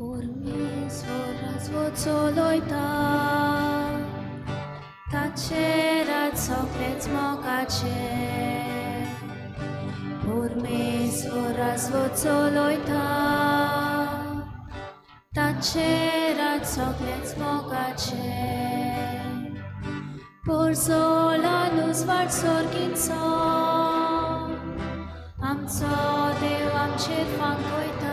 परमेश्वर चलयता ताचेर सगळेच मोगाचें. परमेश्वर चलयता ताचेर सगळेच मोगाचें. पोरसोलानुस वाट सोर्गिंचो आमचो देव आमचेर फांकयता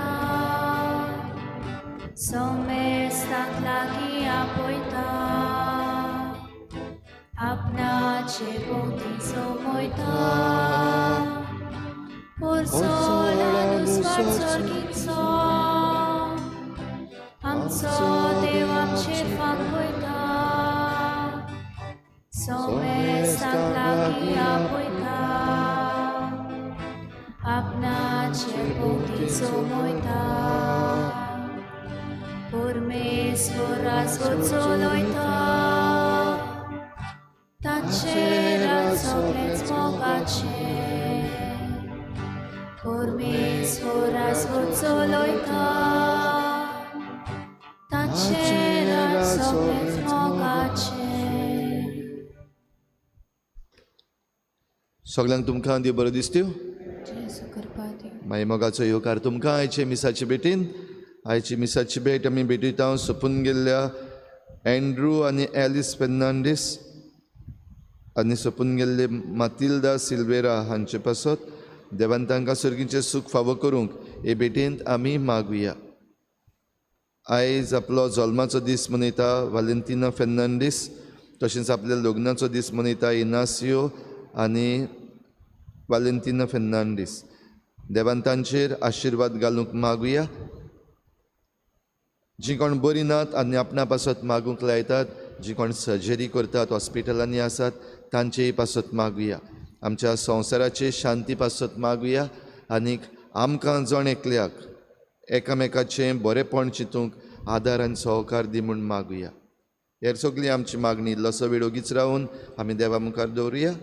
सोमेस्ताक लागीं आपयता आपणाचे भोंवती सोमयता. पोरसोलानुस वाट सोर्गिंचो आमचो देव आमचेर फांकयता सोमेस्ताक लागीं आपयता आपणाचे भोंवती सोमयता. परमेश्वर चलयता ताचेर सगळेच मोगाचें. परमेश्वर चलयता ताचेर सगळेच मोगाचें. सगल्यांक तुमकां देव बरो दिसत्यो. जेजू कृपा दिव. मागीर मोगाचो येवकार तुमकां आयचे मिसाचे भेटीन. आयची मिसाची भेट आमी भेटयता सोंपून गेल्ल्या एंड्रू आनी एलिस फेर्नांडीस आनी सोंपून गेल्ले मातिल्दा सिल्वेरा हांचे पासत देवान तांकां सर्गीचें सूख फावो करूंक हे भेटेंत आमी मागुया. आयज आपलो जल्माचो दीस मनयता वालेंतिना फेर्नांडीस, तशेंच आपल्या लग्नाचो दीस मनयता इनासियो आनी वालेंतिना फेर्नांडीस. देवान तांचेर आशिर्वाद घालूंक मागुया. जी कोण बरी नात आनी आपणा पासत मागूंक लायतात, जी कोण सर्जरी करतात हॉस्पिटलांनी आसात तांचेय पासत मागुया. आमच्या संवसाराचे शांती पासत मागुया आनीक आमकां जण एकल्याक एकामेकाचें बरेंपण चिंतूंक आदार आनी सहकार दी म्हूण मागुया. हेर सगळी आमची मागणी इल्लोसो वेळ ओगीच रावन आमी देवा मुखार दवरुया.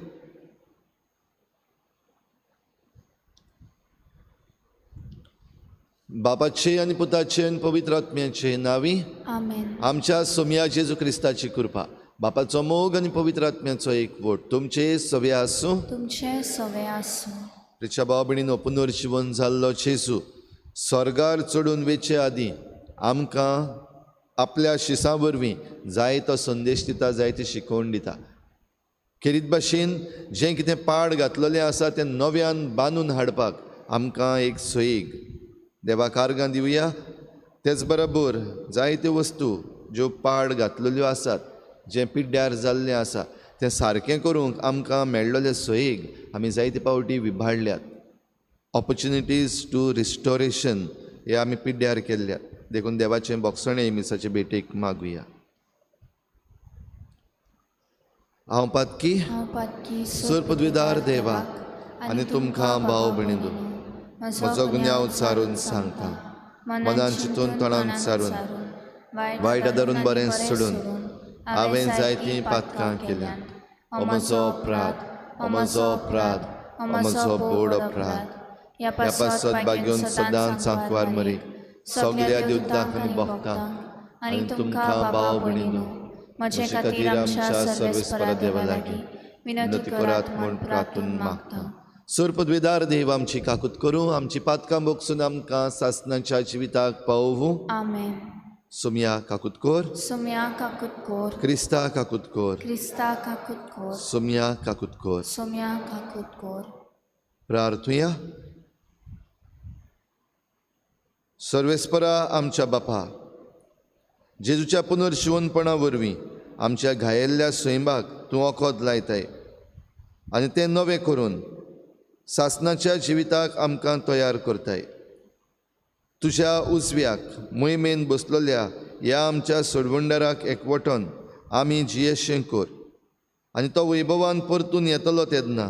बापाचे आनी पुताचे आनी पवित्र आत्म्याचे नांवी आमेन. आमच्या सोमया जेजू क्रिस्ताची कृपा, बापाचो मोग आनी पवित्र आत्म्याचो एकवट तुमचे सवे आसूं. तुमचे सवे आसूं. प्रिच्या भाव भयणीनो, पुनर्जिवन जाल्लो जेजू स्वर्गार चडून वेचे आदीं आमकां आपल्या शिसां वरवीं जायतो संदेश दिता, जायती शिकवण दिता. खेरीत भाशेन जें कितें पाड घातलेलें आसा तें नव्यान बांदून हाडपाक आमकां एक सोयीक देवा कारगां दिवया. तेच बरोबर जायत्यो वस्तू ज्यो पाड घातलेल्यो आसात, जें पिड्ड्यार जाल्लें आसा तें सारकें करूंक आमकां मेळ्ळोले सोयीक आमी जायते फावटी विभाडल्यात. ऑपॉर्च्युनिटीज टू रिस्टोरेशन हे आमी पिड्ड्यार केल्ल्यात. देखून देवाचें बोगसणें मिसाचे भेटेक मागुया. हांव पातकी सर पदवीदार देवा आनी तुमकां भाव भयणींनो म्हजो गुन्यांव सारून सांगता. मनान चिंतून तोंडान सारून वायट आदारून बरें सोडून हांवें जायतीं पातकां केल्यांत. हो म्हजो अपराध, हो म्हजो अपराध, हो म्हजो बोड अपराध. ह्या पासत भाग्योन सदांच सांकवार मरी सगल्या देवतांक आनी भक्तांक आनी तुमकां भाव भयणींनो म्हजे खातीर आमच्या सर्वेस्परा देवा लागीं विनंती करात म्हूण प्रार्थून मागता. सर पदवीदार देव आमची काकूत करूं, आमची पातकां भोगसून आमकां सासनाच्या जिविताक पावोवूं. आमेन. सोमया काकूत कोर. सोमया काकूत कोर. क्रिस्ता काकूत कोर. क्रिस्ता काकूत कोर. सोमया काकूत कोर. सोमया काकूत कोर. प्रार्थुया. सर्वेस्परा आमच्या बापा, जेजूच्या पुनर्शिवनपणा वरवीं आमच्या घायेल्ल्या सैमाक तूं वखद लायताय आनी तें नवें करून सासनाच्या जिविताक आमकां तयार करताय. तुज्या उजव्याक मोहिमेन बसलोल्या ह्या आमच्या सोडवणदाराक एकवटन आमी जियेशें कर आनी तो वैभवान परतून येतलो तेन्ना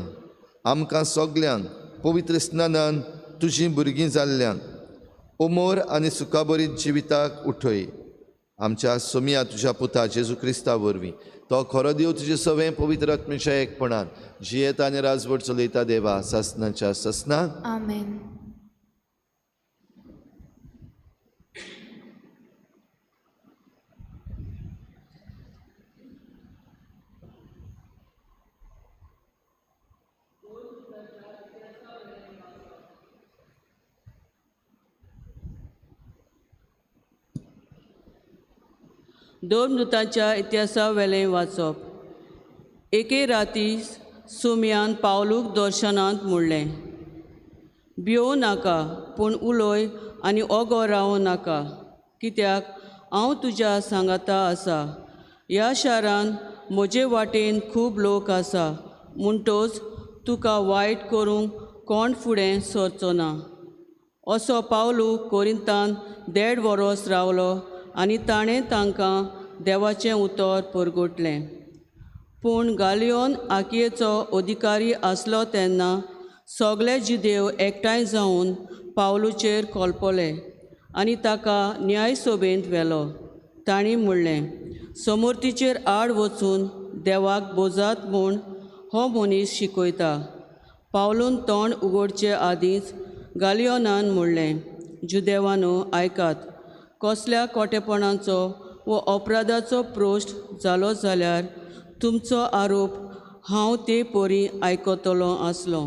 आमकां सगल्यांक पवित्र स्नानान तुजीं भुरगीं जाल्ल्यांक उमर आनी सुखाबरीत जिविताक उठय. आमच्या सोमया तुज्या पुता जेजू क्रिस्ता वरवीं तो खरो देव तुजे सवें पवित्र आत्म्याच्या एकपणान जियेता आनी राजवट चलयता देवा सासनाच्या सासना. आमेन. धर्मदूतांच्या इतिहासा वेलें वाचप. एके राती सुमयान पावलूक दर्शनांत म्हणलें, भियोवं नाका, पूण उलय आनी ओगो रावूं नाका, कित्याक हांव तुज्या सांगाता आसा. ह्या शारान म्हजे वाटेन खूब लोक आसा, म्हणटच तुका वायट करूंक कोण फुडें सरचो ना. असो पावलू कोरिंतान 1.5 वरोस रावलो आनी ताणें तांकां देवाचें उतर परगटलें. पूण गालियोन आकियेचो अधिकारी आसलो तेन्ना सगळे जिदेव एकठांय जावन पावलूचेर कोलपले आनी ताका न्यायसभेंत व्हेलो. तांणी म्हणलें, समर्थीचेर आड वचून देवाक बोजात म्हूण हो मनीस शिकयता. पावलून तोंड उगडचे आदींच गालियोनान म्हणलें, जुदेवानो आयकात, कसल्या खोटेपणाचो वो अपराधाचो प्रश्न जालो जाल्यार तुमचो आरोप हांव ते परी आयकतलो आसलो,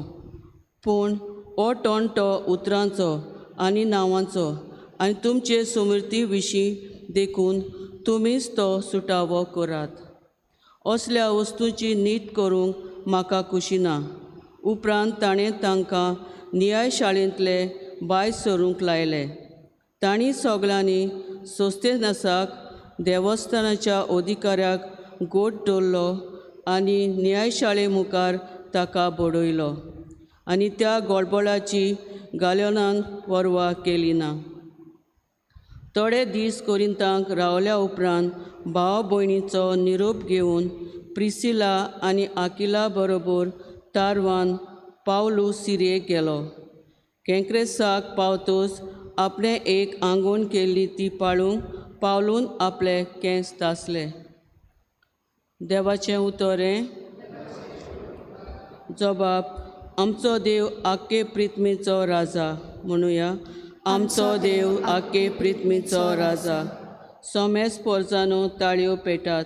पूण हो टोणटो उतरांचो आनी नांवांचो आनी तुमचे समृद्धी विशीं देखून तुमीच तो सुटावो करात. असल्या वस्तूची नीत करूंक म्हाका खुशी ना. उपरांत ताणें तांकां न्यायशाळेंतले भायर सरूंक लायले. तांणी सगळ्यांनी सोस्तेनसाक देवस्थानाच्या अधिकाऱ्याक गोट दवरलो आनी न्यायशाळे मुखार ताका बडयलो आनी त्या गोळबोळाची गालियोनान पर्वा केली ना. थोडे दीस कोरिंताक रावल्या उपरांत भाव भयणीचो निरोप घेवन प्रिसिला आनी आकिला बरोबर तारवान पावलू सिरयेक गेलो. केंक्रेसाक पावतच आपणें एक आंगवण केल्ली ती पाळूंक पावलून आपले केंस तासले. देवाचें उतर हें. जबाब, आमचो देव आख्खे प्रिथ्मीचो राजा. म्हणुया, आमचो देव आख्खे प्रिथ्मीचो राजा. सोमेस पोरजानो ताळयो पेटात,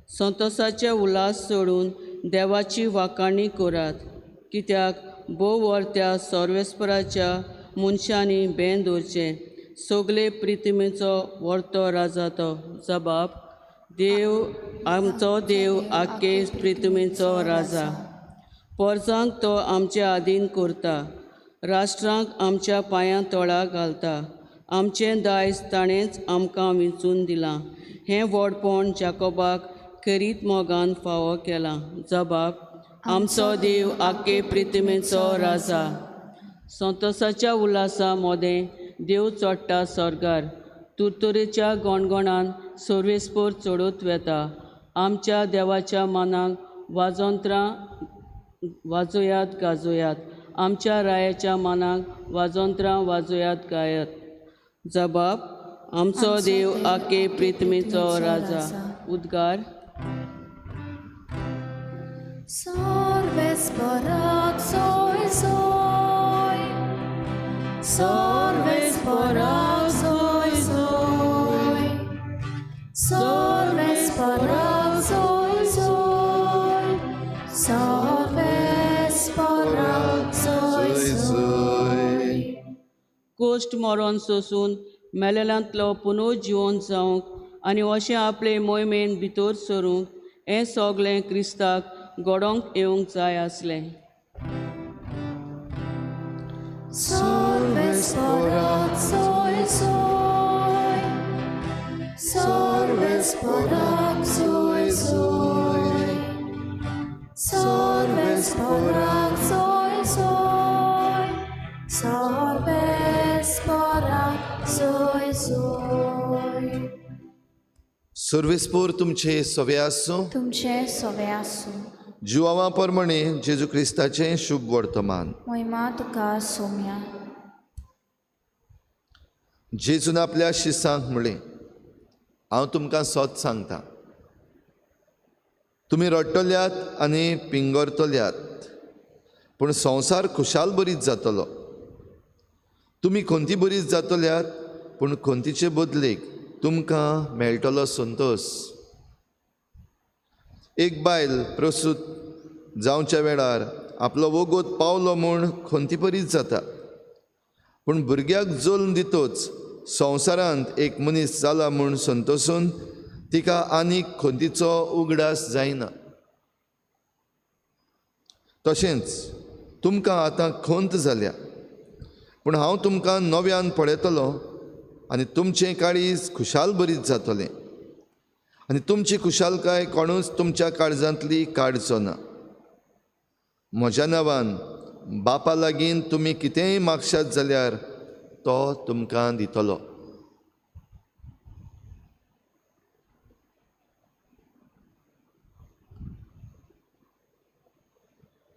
संतोसाचे उल्हास सोडून देवाची वाखाणी करात, कित्याक भोव वर्त्या सर्वेस्पराच्या मनशांनी बेन दवरचें. सगळे प्रिथ्मीचो वर्तो राजा तो. जबाब, देव आमचो देव आख्खे प्रिथ्मीचो राजा. पोरजांक तो आमचे आदीन करता, राष्ट्रांक आमच्या पांयां तोळा घालता. आमचें दायज ताणेंच आमकां विंचून दिलां, हें व्हडपण जाकोबाक खेरीत मोगान फावो केलां. जबाब, आमचो देव आख्खे प्रिथ्मीचो राजा. संतोसाच्या उल्हासा मोदें देव चडटा सर्गार, तुरतुरेच्या गणगणान सर्वेस्पर चडत वेता. आमच्या देवाच्या मनाक वाजोंत्रां वाजोयात गाजोयात, आमच्या रायाच्या मनाक वाजोंत्रां वाजोयात गायत. जबाब, आमचो देव आख्खे प्रिथ्मीचो राजा. उद्गार. Sorves soi soi, sorves soi soi, sorves soi soi, sorves soi soi. Cost मरण सोसून मेलेल्यांतलो पुनर्जिवन जावंक आनी अशें आपले मोहिमेन भितर सरूंक हें सगळें क्रिस्ताक घडोवंक येवंक जाय आसलें. Sorves soi soi, sorves soi soi, sorves soi soi, sorves soi soi. सर्वेस्पोर तुमचे सवे आसूं. तुमचे सवे आसूं. जुआवा परमणे जेजू क्रिस्ताचें शुभ वर्तमान. मोहिमा तुका सोम्या. जेजून आपल्या शिसांक म्हणलें, हांव तुमकां सत सांगता, तुमी रडटल्यात आनी पिंगरतल्यात, पूण संवसार खुशाल बरीच जातलो. तुमी खंती बरीच जातल्यात, पूण खंतीचे बदलेक तुमकां मेळटलो संतोश. एक बायल प्रसूत जावच्या वेळार आपलो वोगोत पावलो म्हूण खंती बरीच जाता, पूण भुरग्याक जल्म दितोच संवसारांत एक मनीस जाला म्हूण संतोसून तिका आनीक खंतीचो उगडास जायना. तशेंच तुमकां आतां खंत जाल्या, पूण हांव तुमकां नव्यान पळयतलो आनी तुमचें काळीज खुशाल बरीत जातलें आनी तुमची खुशालकाय कोणूच तुमच्या काळजांतली काडचो ना. म्हज्या नांवान बापा लागीं तुमी कितेंय मागशात जाल्यार तो तुमकां दितलो.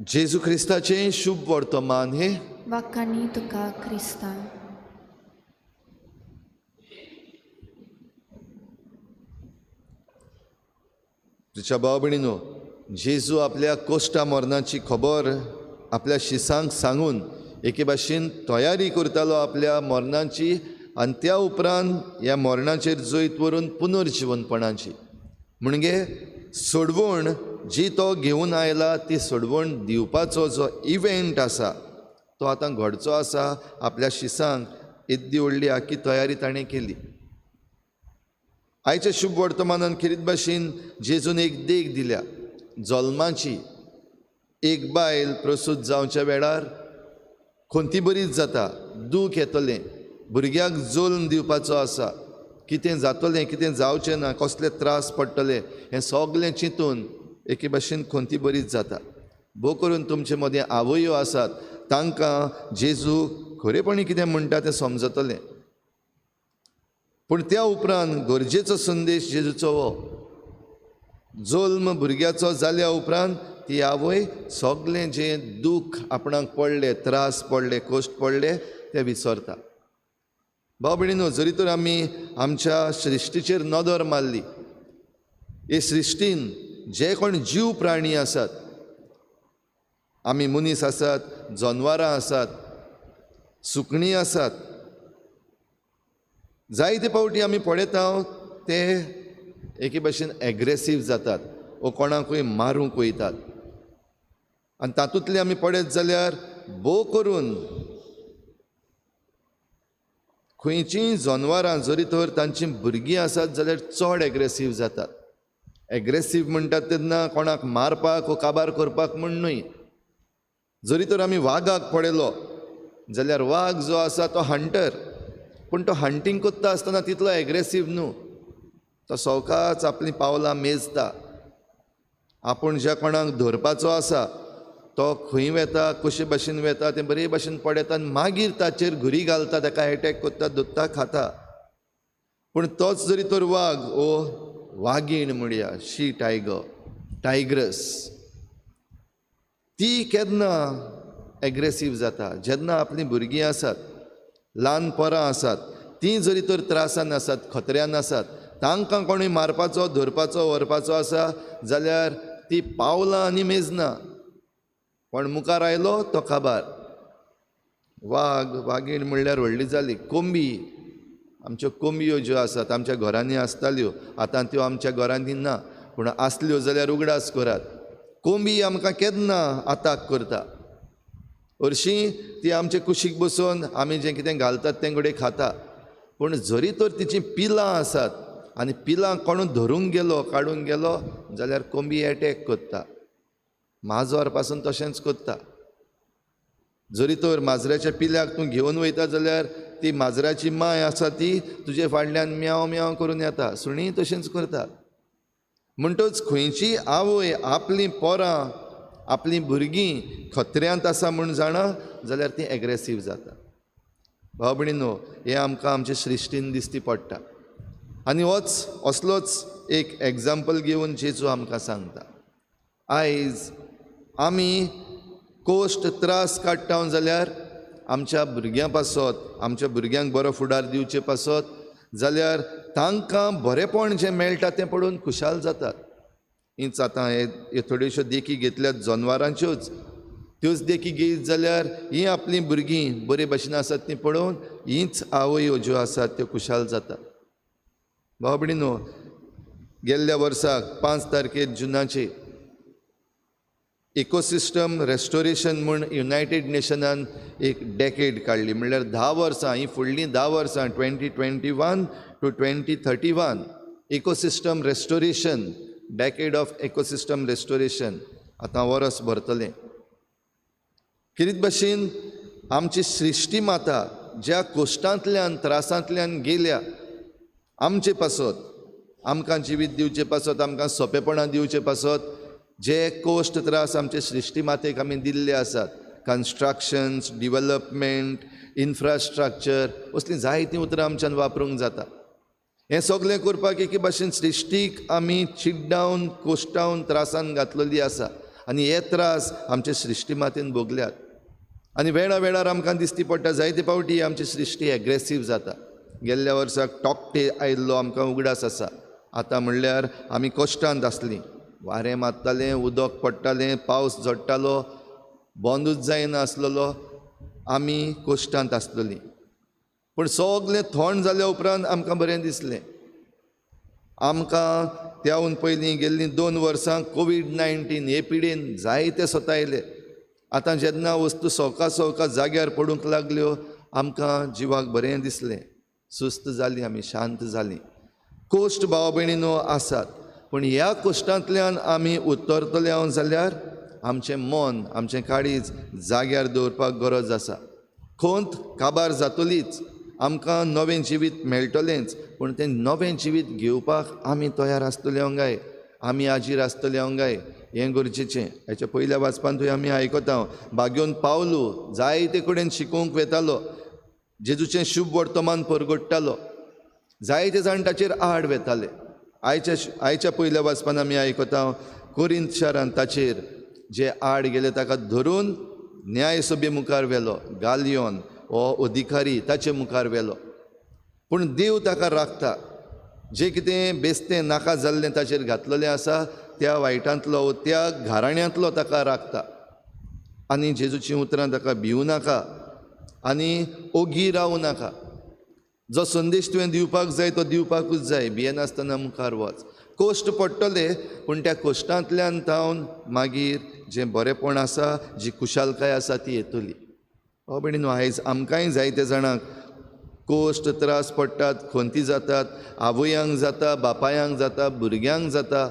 जेजू क्रिस्ताचें शुभ वर्तमान हें. वाखाणी तुका क्रिस्ता. तुझ्या भाव भयणीनो, जेजू आपल्या कोश्टा मरणाची खबर आपल्या शिसांक सांगून एके भाशेन तयारी करतालो आपल्या मरणाची आनी त्या उपरांत ह्या मरणाचेर जैत व्हरून पुनर्जिवनपणाची, म्हणजे सोडवण जी तो घेवन आयला ती सोडवण दिवपाचो जो इव्हेंट आसा तो आतां घडचो आसा. आपल्या शिसांक येद्दी व्हडली आख्खी तयारी ताणें केली. आयच्या शुभ वर्तमानान खेरीत भाशेन जेजून एक देख दिल्या जल्माची. एक बायल प्रसूत जावच्या वेळार खंती बरीच जाता, दूख येतलें, भुरग्याक जल्म दिवपाचो आसा, कितें जातलें कितें जावचें ना, कसले त्रास पडटले हें सगळें चिंतून एके भाशेन खंती बरीच जाता. भोव करून तुमचे मदीं आवयो आसात तांकां जेजू खरेपणी कितें म्हणटा तें समजतलें. पूण त्या उपरांत गरजेचो संदेश जेजूचो हो, जल्म भुरग्याचो जाल्या उपरांत ती आवय सगळें जें दूख आपणाक पडलें, त्रास पडले, कश्ट पडले ते विसरता. भाव भयणीनो, जरी तर आमी आमच्या सृश्टीचेर नदर मारली, हे सृश्टीन जे कोण जीव प्राणी आसात, आमी मनीस आसात, जनवरां आसात, सुकणीं आसात, जायते फावटी आमी पळयता ते एके भाशेन एग्रेसीव जातात वो कोणाकूय मारूंक वयतात. आनी तातूंतले आमी पळयत जाल्यार भोव करून खंयचीय जनवरां जरी तर तांचीं भुरगीं आसात जाल्यार चड एग्रेसीव जातात. एग्रेसीव म्हणटात तेन्ना कोणाक मारपाक वो काबार करपाक म्हूण न्हय. जरी तर आमी वागाक पळयलो जाल्यार वाग जो आसा तो हंटर, पूण तो हंटींग करता आसतना तितलो एग्रेसीव न्हू, तो सवकाच आपलीं पावलां मेजता. आपूण ज्या कोणाक धरपाचो आसा तो खंय वेता, कशे भाशेन वेता तें बरे भाशेन पळयता आनी मागीर ताचेर घुरी घालता, ताका एटॅक करता, धरता, खाता. पूण तोच जरी तर वाग ओ वागीण म्हणया, शी टायगर, टायग्रस, ती केन्ना एग्रेसीव जाता जेन्ना आपलीं भुरगीं आसात, ल्हान पोरां आसात, तीं जरी तर त्रासान आसात, खतऱ्यान आसात, तांकां कोणूय मारपाचो, धरपाचो, व्हरपाचो आसा जाल्यार ती पावलां आनी मेजना, कोण मुखार आयलो तो काबार. वाग वागीण म्हणल्यार व्हडली जाली. कोंबी, आमच्यो कोंबयो ज्यो आसात आमच्या घरांनी आसताल्यो, आतां त्यो आमच्या घरांनी ना, पूण आसल्यो जाल्यार उगडास करात. कोंबी आमकां केन्ना आताक करता, हरशीं ती आमचे कुशीक बसून आमी जें कितें घालतात तें घडये खाता, पूण जरी तर तिचीं पिलां आसात आनी पिलां कोणूय धरूंक गेलो, काडूंक गेलो जाल्यार कोंबी एटॅक करता. माजर पासून तशेंच करता. जरी तर माजराच्या पिल्याक तूं घेवन वयता जाल्यार ती माजराची माय आसा ती तुजे फाटल्यान म्यांव म्यांव करून येता. सुणीं तशेंच करता. म्हणटच खंयची आवय आपलीं पोरां, आपलीं भुरगीं खतऱ्यांत आसा म्हूण जाणा जाल्यार ती एग्रेसीव जाता. भाव भयणीनो, हें आमकां आमचे सृश्टीन दिसती पडटा. आनी होच असलोच एक एग्जाम्पल घेवन जेजू आमकां सांगता, आयज आमी कोश्ट त्रास काडटा जाल्यार आमच्या भुरग्यां पासत, आमच्या भुरग्यांक बरो फुडार दिवचे पासत जाल्यार तांकां बरेपण जें मेळटा तें पळोवन खुशाल जातात. हीच आतां हे थोड्योश्यो देखी घेतल्यात जनवरांच्योच, त्योच देखी घेयत जाल्यार हीं आपलीं भुरगीं बरे भाशेन आसात तीं पळोवन हीच आवयो ज्यो आसात त्यो खुशाल जातात. भाव भयणीनो, गेल्ल्या वर्साक 5 तारखेर जुनाचे इकोसिस्टम रेस्टोरेशन म्हूण युनायटेड नेशनान एक डेकेड काडली, म्हणल्यार 10 वर्सां, ही फुडलीं 10 वर्सां 2021 to 2031 Ecosystem restoration, decade of ecosystem restoration आतां वरस भरतलें. किरीत भाशेन आमची सृश्टी माता ज्या कोश्टांतल्यान त्रासांतल्यान गेल्या आमचे पासत, आमकां जिवीत दिवचे पासत, आमकां सोंपेपणां दिवचे पासत, जे कोश्ट त्रास आमचे सृश्टी मातेक आमी दिल्ले आसात, कन्स्ट्रक्शन्स, डिवलपमेंट, इन्फ्रास्ट्रक्चर, असलीं जायतीं उतरां आमच्यान वापरूंक जाता. हें सगळें करपाक एके भाशेन सृश्टीक आमी चिड्डावन कोश्टावन त्रासान घातलेली आसा आनी हे त्रास आमचे सृश्टी मातेन भोगल्यात. आनी वेळा वेळार आमकां दिसती पडटा जायते फावटी आमची सृश्टी एग्रेसीव जाता. गेल्ल्या वर्साक टॉकटे आयिल्लो आमकां उगडास आसा. आतां म्हणल्यार आमी कश्टांत आसलीं, वारें मारतालें, उदक पडटालें, पावस झडटालो, बंदूच जायना आसलेलो, आमी कश्टांत आसलेलीं. पूण सगळें थंड जाल्या उपरांत आमकां बरें दिसलें. आमकां त्याहून पयलीं गेल्लीं 2 वर्सां कोवीड-19 हे पिडेन जायते सतायले. आतां जेन्ना वस्तू सवका सवका जाग्यार पडूंक लागल्यो आमकां जिवाक बरें दिसलें, सुस्त जालीं आमी, शांत जालीं. कोश्ट भाव भयणीनो आसात, पूण ह्या कोश्टांतल्यान आमी उतरतले हांव जाल्यार आमचें मन, आमचें काळीज जाग्यार दवरपाक गरज आसा. खंत काबार जातलीच, आमकां नवें जिवीत मेळटलेंच, पूण तें नवें जिवीत घेवपाक आमी तयार आसतले हांव काय, आमी आजीर आसतले हांव काय, हें गरजेचें. हाच्या पयल्या वाचपांतूय आमी आयकता भाग्योन पावलू जायते कडेन शिकोवंक वेतालो, जेजूचें शुभ वर्तमान परगट्टालो, जायते जाण ताचेर आड वेताले. आयच्या पयल्या वाचपान आमी आयकता कोरिंत शारान ताचेर जे आड गेले ताका धरून न्यायसभे मुखार व्हेलो, गालियोन हो अधिकारी ताचे मुखार व्हेलो. पूण देव ताका राखता. जें कितें बेस्तें नाका जाल्लें ताचेर घातलेलें आसा त्या वायटांतलो, त्या घराण्यांतलो ताका राखता. आनी जेजूचीं उतरां ताका भिवू नाका आनी ओगी रावूं नाका. जो संदेश तुवें दिवपाक जाय तो दिवपाकूच जाय, भियेनासतना मुखार वच. कोश्ट पडटले, पूण त्या कोश्टांतल्यान जावन मागीर जें बरेंपण आसा, जी खुशालकाय आसा ती येतली. हो भयणीनो, आयज आमकांय जायते जाणांक कोश्ट त्रास पडटात, खंती जातात, आवयांक जाता, बापायांक जाता, भुरग्यांक जाता.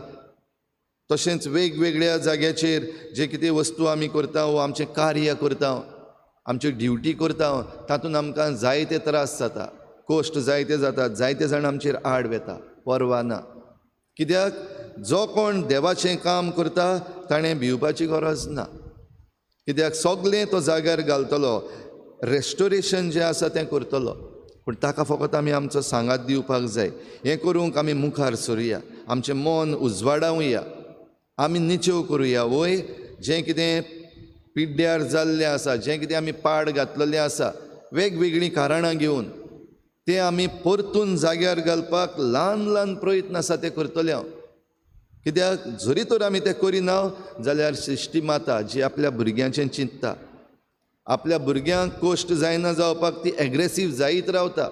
तशेंच वेगवेगळ्या जाग्याचेर जे कितें वस्तू आमी करता वो आमचें कार्य करता, आमच्यो ड्युटी करता, तातूंत आमकां जायते त्रास जाता, कोश्ट जायते जातात, जायते जाण आमचेर आड वेता, पर्वा ना. कित्याक जो कोण देवाचें काम करता ताणें भिवपाची गरज ना. कित्याक सगळें तो जाग्यार घालतलो, रेस्टोरेशन जें आसा तें करतलो. पूण ताका फकत आमी आमचो सांगात दिवपाक जाय. हें करूंक आमी मुखार सरुया, आमचें मन उजवाडावया, आमी निचेव करुया. वय जें कितें पिड्ड्यार जाल्लें आसा, जें कितें आमी पाड घातलेलें आसा वेगवेगळीं कारणां घेवन, तें आमी परतून जाग्यार घालपाक ल्हान ल्हान प्रयत्न आसा ते करतले हांव. कित्याक जरी तर आमी तें करिना जाल्यार सृश्टी माता जी आपल्या भुरग्यांचें चिंतता, आपल्या भुरग्यांक कोश्ट जायना जावपाक ती एग्रेसीव जायत रावता,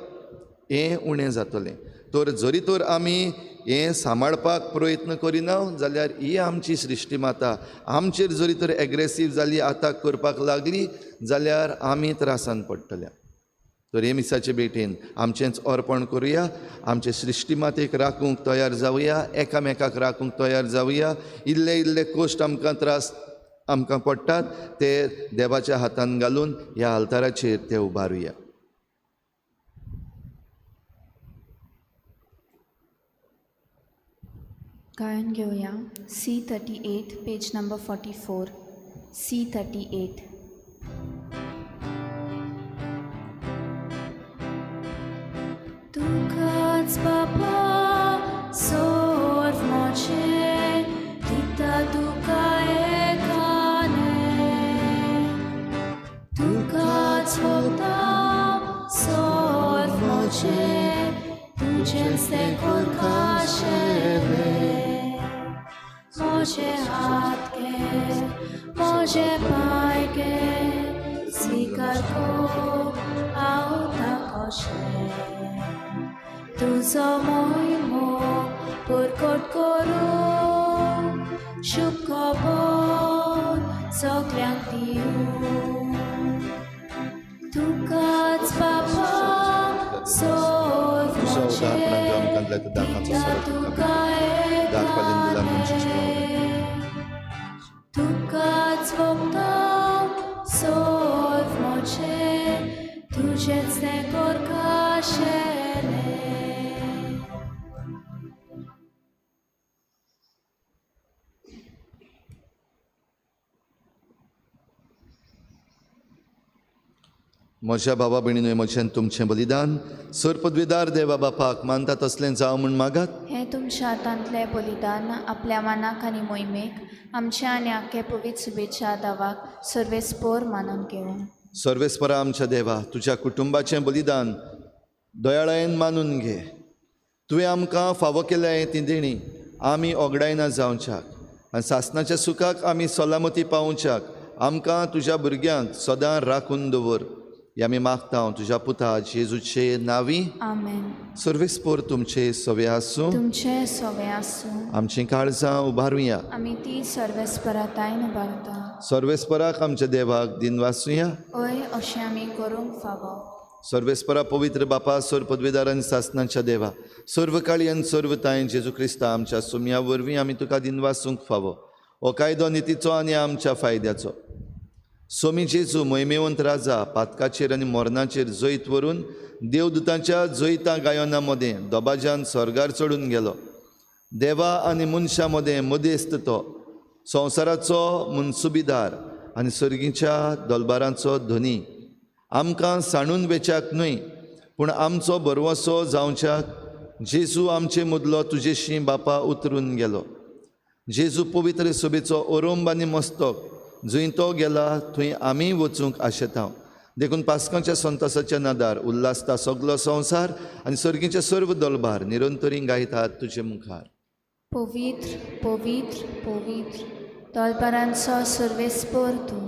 हें उणें जातलें. तर जरी तर आमी हें सांबाळपाक प्रयत्न करिना जाल्यार ही आमची सृश्टी माता आमचेर जरी तर एग्रेसीव जाली, आताक करपाक लागली जाल्यार आमी त्रासान पडटले. तर हे मिसाचे भेटेन आमचेंच अर्पण करुया, आमचे सृश्टी मातेक राखूंक तयार जावया, एकामेकाक राखूंक तयार जावया. इल्ले इल्ले कोश्ट आमकां त्रास आमकां पडटात ते देवाच्या हातान घालून ह्या आल्ताराचेर ते उबारुया. गायन घेवया C38 page number 44, C38. तुकाच बापा सर्व म्हजें दिता तुका एकाने, तुकाच वता सर्व म्हजें तुजेंच तें करकाशेलें. म्हजे हात घे, म्हजे पांय घे, स्विकार कर हांव ताकशें. तुजो मोहिमो परकट करूं, शुभ खबर सगल्यांक दिवं. तुकाच बापा सर्व उदारपणान देवा आमकां दिला त्या दाखाचो सोरो तुका दाखपालीन दिला मनशाची तुकाच वखदां सोल्व मोचे तुजेच तें करकाशेलें. म्हज्या बाबा भयणीन म्हजें तुमचें बलिदान सर पदवीदार देवा बापाक मानता तसलें जावं म्हूण मागात. हें तुमच्या हातांतलें बलिदान आपल्या मनाक आनी मोहिमेक आमच्या आनी आख्खे पवित्र शुभेच्छा दावाक सर्वेस्पोर मानून घेवं. सर्वेस्परा आमच्या देवा, तुज्या कुटुंबाचें बलिदान दयाळायेन मानून घे. तुवें आमकां फावो केल्या ती देणी आमी ओगडायना जावच्याक आनी सासणाच्या सुखाक आमी सलामती पावोवच्याक आमकां तुज्या भुरग्यांक सदां राखून दवर. हे आमी मागता तुज्या पुता जेजूचे नांवी. आमेन. सर्वेस्पोर तुमचे सवे आसूं. तुमचे सवे आसूं. आमचीं काळजां उबारुया. आमी ती सर्वेस्परातायन उबारता. सर्वेस्पराक आमच्या देवाक दिनवासुया. हय, अशें आमी करूंक फावो. सर्वेस्परा पवित्र बापा, सर्व पदवेदार आनी सासणाच्या देवा, सर्व काळी आनी सर्व तांय जेजू क्रिस्ता आमच्या सुमया वरवीं आमी तुका दिनवासूंक फावो. हो कायदो नितीचो आनी आमच्या फायद्याचो. सोमी जेजू मोहिमेवंत राजा पातकाचेर आनी मरणाचेर जैत व्हरून देवदूतांच्या जैता गायना मदें दबाज्यान स्वर्गार चडून गेलो. देवा आनी मनशां मदें मदेस्त तो, संवसाराचो मनसुबीदार आनी सर्गीच्या दलबारांचो धनी. आमकां सांडून वेच्याक न्हय पूण आमचो भरवंसो जावच्याक जेजू आमचे मदलो तुजेशी बापा उतरून गेलो. जेजू पवित्र सभेचो ओरोंब आनी मस्तक, जंय तो गेला थंय आमी वचूंक आशेता. देखून पास्कांच्या संतोसाच्या नादार उल्हासता सगलो संवसार आनी सर्गीचे सर्व दलबार निरंतरी गायतात तुजे मुखार. पवित्र पवित्र पवित्र दलबारांचो सर्वेस्पोर तूं,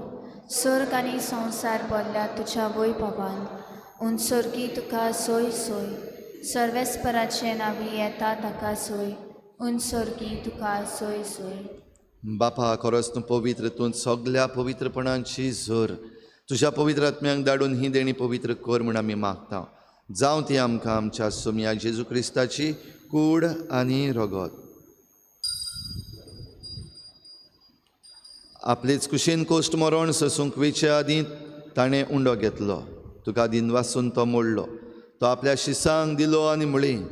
स्वर्ग आनी संवसार भरल्या तुज्या वैभवान. उन सर्गी तुका सोय सोय, सर्वेस्पराचे नांवी येता ताका सोय, उन सर्गी तुका सोय सोय. बापा, खरोच तूं पवित्र, तूं सगल्या पवित्रपणाची झर. तुज्या पवित्र आत्म्यांक धाडून ही देणी पवित्र कर म्हूण आमी मागता. जावं ती आमकां आमच्या सोमया जेजू क्रिस्ताची कूड आनी रगत. आपलेच कुशीन कोश्ट मरण सोसूंक वेचे आदीं ताणें उंडो घेतलो, तुका दिनवासून तो मोडलो, तो आपल्या शिसांक दिलो आनी म्हळें,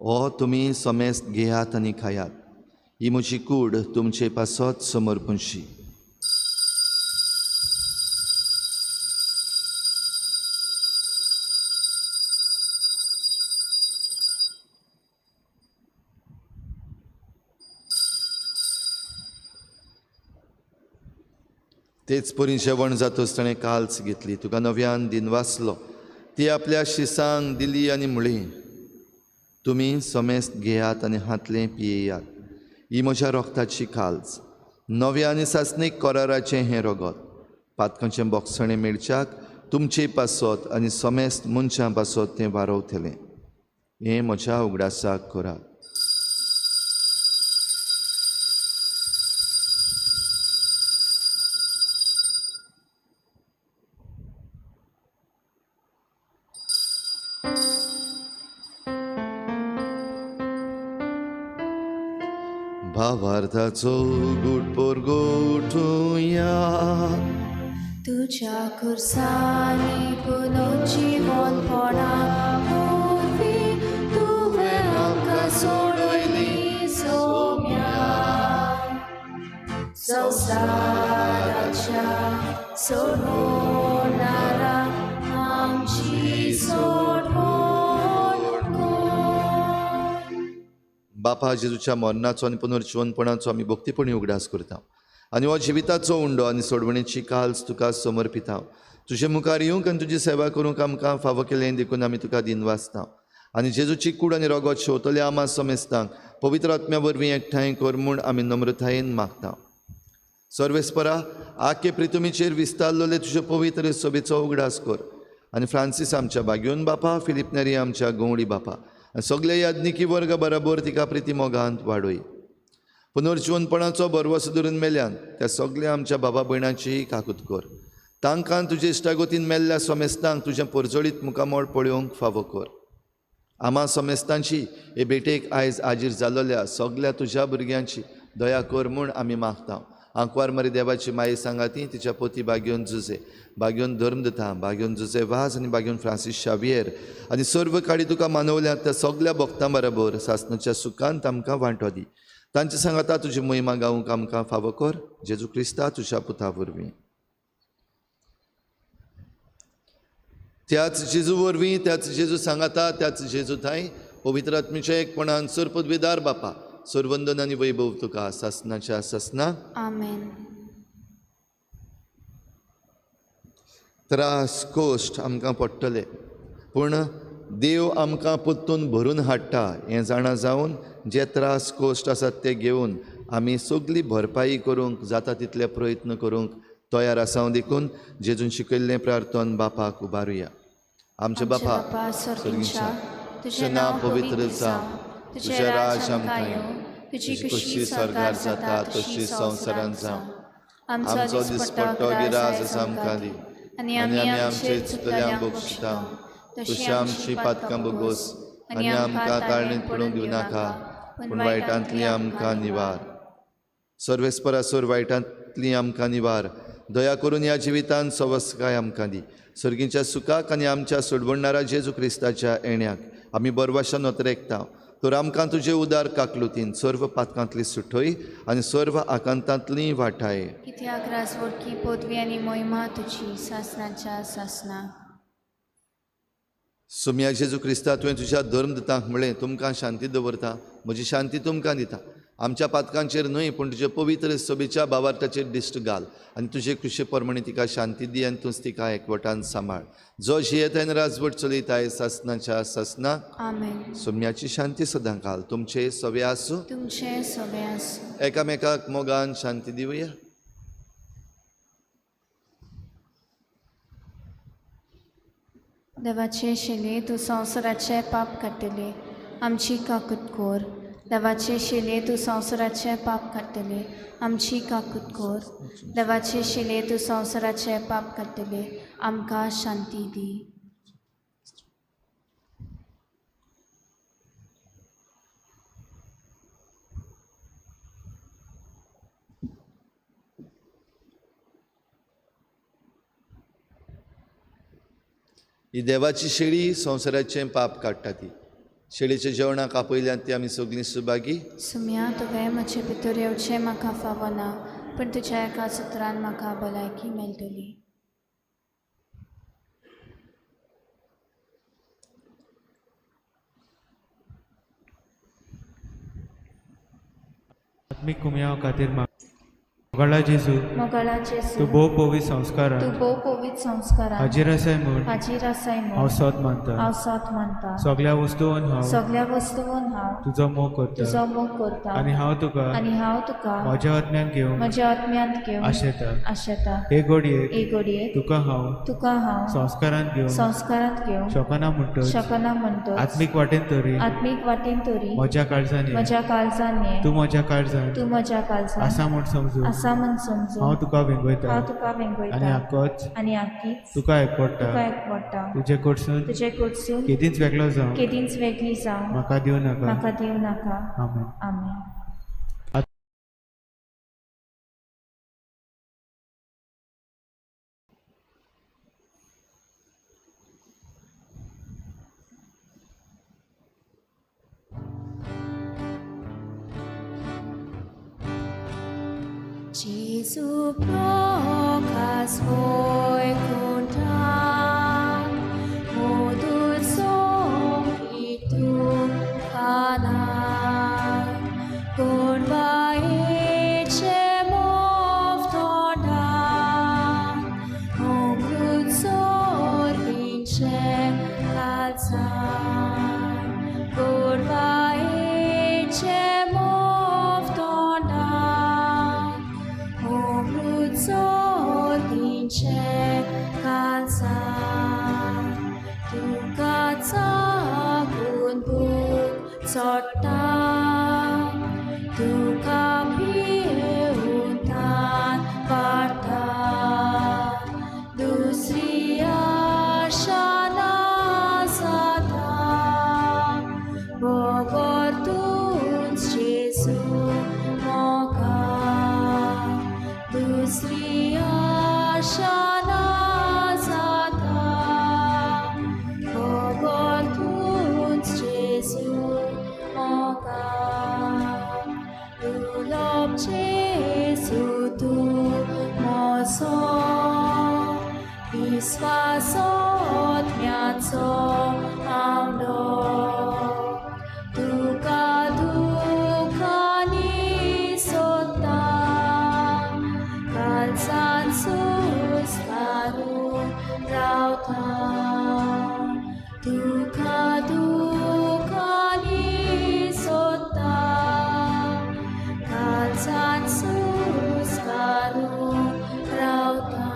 हो तुमी समेस्त घेयात आनी खायात, ही म्हजी कूड तुमचे पासत समर्पणशी. तेच परी जेवण जातच ताणें काल्स घेतली, तुका नव्यान दिनवासलो, ती आपल्या शिसांक दिली आनी म्हळी, तुमी समेस्त घेयात आनी हातलें पियेयात, ही म्हज्या रोगताची काल्स, नव्या आनी सासणीक कराराचें हें रगत, पातकांचें बोगसणें मेळच्याक तुमचे पासत आनी समेस्त मनशां पासत तें वारवतलें. हें म्हज्या उगडासाक करात. भावार्थाचो गुट पोरगोठुया. तुज्या खुर्सांनी पुनर्जीवनपणा वरवीं तुवें आमकां सोडयली सोम्या. संवसाराच्या सोडवणारा आमची सोडवण कर. बापा, जेजूच्या मरणाचो आनी पुनर्जीवनपणाचो आमी भक्तीपणी उगडास करता आनी हो जिविताचो उंडो आनी सोडवणेची काल्स तुका समर्पिता. तुजे मुखार येवंक आनी तुजी सेवा करूंक आमकां फावो केलें देखून आमी तुका दिनवासता. आनी जेजूची कूड आनी रगत शेवतले आमा समेस्तांक पवित्र आत्म्या वरवीं एकठांय कर म्हूण आमी नम्रतायेन मागता. सर्वेस्परा, आखे प्रितुमीचेर विस्तारलेले तुजे पवित्र सभेचो उगडास कर आनी फ्रांसीस आमच्या बाग्योन बापा, फिलीप नेरी आमच्या गवळी बापा आनी सगळे याज्ञिकी वर्ग बराबर तिका प्रिती मोगांत वाडय. पुनर्जीवनपणाचो भरवंसो धरून मेल्यान त्या सगळ्या आमच्या बाबा भयणांची काकूत कर. तांकां तुजे इश्टागतीन मेल्ल्या समेस्तांक तुजें परजळीत मुखामळ पळोवंक फावो कर. आमा समेस्तांची हे भेटेक आयज हाजीर जालोल्या सगल्या तुज्या भुरग्यांची दया कर म्हूण आमी मागता. आंकवार मरी देवाची माये सांगाती तिच्या पोती बागेवन जुजे, बागेवन धर्म दिता, बागेवन जुजे वाज आनी बागेवन फ्रांसीस शावियर आनी सर्व काडी तुका मानवल्या त्या सगल्या भक्तां बरोबर सासणाच्या सुखांत आमकां वांटो दी. तांचे सांगाता तुजी महिमा गावंक आमकां फावो कर, जेजू क्रिस्ता तुज्या पुता वरवीं. त्याच जेजू वरवीं, त्याच जेजू सांगाता, त्याच जेजू थांय पवित्र आत्म्याच्या एकपणान सर्वपदवीदार बापा, सर्वंदन आनी वैभव तुका सासनाच्या सासना. आमेन. त्रास कोश्ट आमकां पडटले, पूण देव आमकां परतून भरून हाडटा हें जाणा जावन जे त्रास कोश्ट आसात ते घेवन आमी सगली भरपाई करूंक जाता तितले प्रयत्न करूंक तयार आसा. देखून जेजून शिकयल्लें प्रार्थन बापाक उबारुया. आमचे बापा सर्गींच्या, तुजें नांव पवित्र जावं, तुजें राज आमकां येवं, तुजी खुशी स्वर्गार जाता तशी संवसारांत जावं. आमचो दिसपट्टो गिराज आमकां दी आनी आमी आमचे चुकल्यांक बक्षिता तशी आमची पातकां बोगोस आनी आमकां ताळणींत पडूंक दिवनाका, पूण वायटांतली आमकां निवार. सर्वेस्परासर वायटांतली आमकां निवार. दया करून ह्या जिवितांत सवसकाय आमकां दी. सर्गीच्या सुखाक आनी आमच्या सोडवणणारा जेजू क्रिस्ताच्या येण्याक आमी बरवाशा नोतरेकता. तर आमकां तुजे उदार काकलुतीन सर्व पातकांतली सुटय आनी सर्व आकांतांतली वाटाय. कित्याक राजवडकी पदवी आनी महिमा तुजी सासनाच्या सासना. सोम्या जेजू क्रिस्ता, तुवें तुज्या धर्मदूतांक म्हळें, तुमकां शांती दवरता, म्हजी शांती तुमकां दिता. आमच्या पातकांचेर न्हय पूण तुजे पवित्र सभेच्या बावार्थाचेर दिश्ट घाल आनी तुजे कृशे प्रमाणे तिका शांती दी आनी तूंच तिका एकवटान सांबाळ. जो जियेताय आनी राजवट चलयताय सासनाच्या सासना. आमेन. सोम्याची शांती सदां घाल. तुमचे सवे आसूं, तुमचे सवे आसूं. एकामेकाक मोगान शांती दिवया. देवाचे शिले तूं संवसाराचें पाप काडटले, आमची काकूत कोर. देवाचे शिले तूं संवसाराचें पाप काडटले, आमची काकूत कोर. देवाचे शिले तूं संवसाराचें पाप काडटले, आमकां शांती दी. ही देवाची शेळी संवसाराचें पाप काडटा. ती शेळीच्या जेवणाक आपयल्यान ती आमी सगळीं सुभागी. सुम्या, तुवें म्हजे भितर येवचें म्हाका फावना, पूण तुज्या एका सुत्रान म्हाका भलायकी मेळटली. आत्मीक कुमयाव खातीर मोगाळा जेजू, मोगाळा जेजू, तूं भोव पवित्र संस्कारान, तूं भोव पवित्र संस्कारान हाजीर आसाय म्हूण, हाजीर आसाय म्हूण हांव सत मानता, हांव सत मानता. सगल्या वस्तून हांव, सगल्या वस्तून हांव तुजो मोग करता, तुजो मोग करता. आनी हांव तुका, आनी हांव तुका म्हज्या आत्म्यान घेवंक, म्हज्या आत्म्यांत घेवंक आशेता, आशेता. हे घडयेक, हे घडयेक तुका हांव, तुका हांव संस्कारांत घेवंक, संस्कारांत घेवंक शकना म्हणटच, शकना म्हणटच, आत्मीक वाटेन तरी, आत्मीक वाटेन तरी म्हज्या काळजान, म्हज्या काळजान ये, तूं म्हज्या काळजान, तूं म्हज्या काळजान आसा म्हूण समजून, आसा म्हूण समजून हांव तुका वेंगयता, हांव तुका वेंगयता आनी आकोच आनी आकीच तुका एकवटा, तुका एकवटा. तुजे कडसून, तुजे कडसून केदींच वेगळो जावं, केदींच वेगळी जावं म्हाका दिवं नाका, म्हाका दिवं नाका. आमेन. आमेन. Jesu procas voi contar, modus tu canal, curva ecce moftorda, ombrut sor vince alzar, curva ecce moftorda, ombrut vince calzar, tu cazzagun buc sorta, tu capiuntan parta, dusri asha nasata, खबर तूंच जेजू म्हाका दुसरी आशा ना जाता खबर तूंच जेजू म्हाका दुर्लभ जेजू तूं म्हजो विस्वास आत्म्याचो आवडो तुका दुखांनी सोदता काळजान सुस्कारून रावता तुका दुखांनी सोदता काळजान सुस्कारून रावता.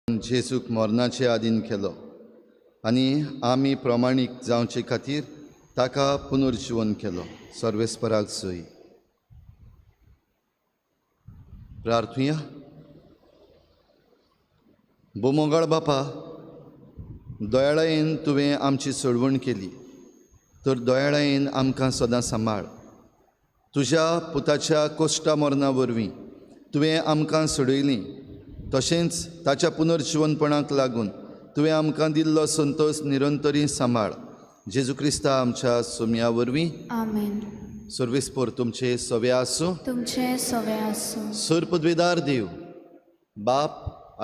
जेजूक मरणाचे आदीन केलो आनी आमी प्रमाणीक जावचे खातीर ताका पुनर्जिवन केलो. सर्वेस्पराक जय. प्रार्थुया. बोमोगाळ बापा, दयाळायेन तुवें आमची सोडवण केली तर दयाळायेन आमकां सदां सांबाळ. तुज्या पुताच्या कोश्टा मरणा वरवीं तुवें आमकां सोडयलीं, तशेंच ताच्या पुनर्जिवनपणाक लागून तुवें आमकां दिल्लो संतोश निरंतरी सांबाळ. जेजू क्रिस्ता आमच्या सोम्या वरवीं. आमेन. सर्वेस्पोर तुमचे सवे आसूं. तुमचे सवे आसूं. सर पदवेदार देव बाप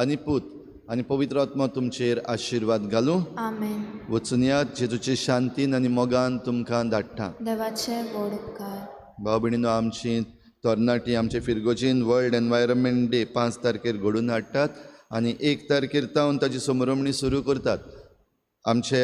आनी पूत आनी पवित्र आत्मा तुमचेर आशिर्वाद घालूं. आमेन. वचून यात जेजूचे शांतीन आनी मोगान तुमकां धाडटा. देवाचे व्हड उपकार. भाव भयणीनो, आमची तरणाटी आमचे फिरगोजीन वर्ल्ड एनवायरमेंट डे 5 तारखेर घडोवन हाडटात आनी 1 तारखेर तावन ताची समरमणी सुरू करतात. आमचे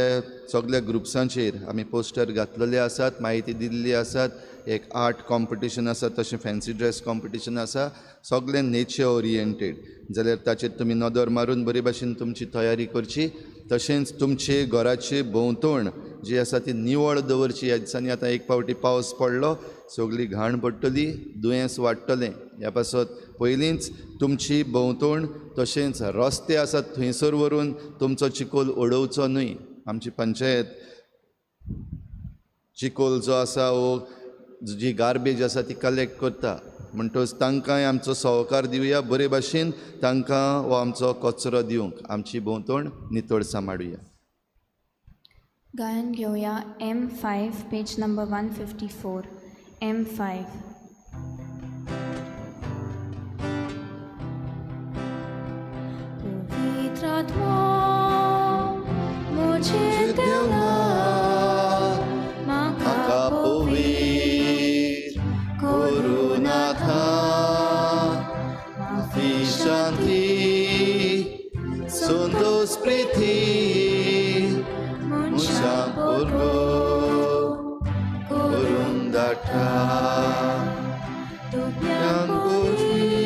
सगल्या ग्रुप्सांचेर आमी पोस्टर घातलेले आसात, म्हायती दिल्ली आसात. एक आर्ट कॉम्पिटिशन आसा, तशें फॅन्सी ड्रेस कॉम्पिटिशन आसा, सगळें नेचर ओरिएंटेड. जाल्यार ताचेर तुमी नदर मारून बरे भाशेन तुमची तयारी करची. तशेंच तुमचे घराचे भोंवतण जी आसा ती निवळ दवरची. ह्या दिसांनी आतां एक फावटी पावस पडलो, सगळी घाण पडटली, दुयेंस वाडटलें. ह्या पासत पयलींच तुमची भोंवतण तशेंच रस्ते आसात थंयसर व्हरून तुमचो चिकोल उडोवचो न्हय. आमची पंचायत चिकोल जो आसा वो जी गार्बेज आसा ती कलेक्ट करता, म्हणटकच तांकांय आमचो सहकार दिवया बरे भाशेन, तांकां हो आमचो कचरो दिवंक आमची भोंवतण नितळ सांबाळुया. गायन घेवया M5 page number 154. M5. पवित्र आत्मा म्हजे देवना म्हाका पवित्र करूं नाका, माफी शांती संतोष प्रीती मनशां पोरगो करून धाडटा. दुब्यां पवित्र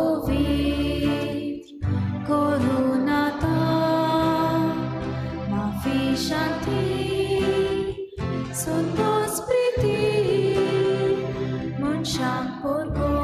पवित्र करूं आतां माफी शांती संतोष प्रिती मनशांक पोरको.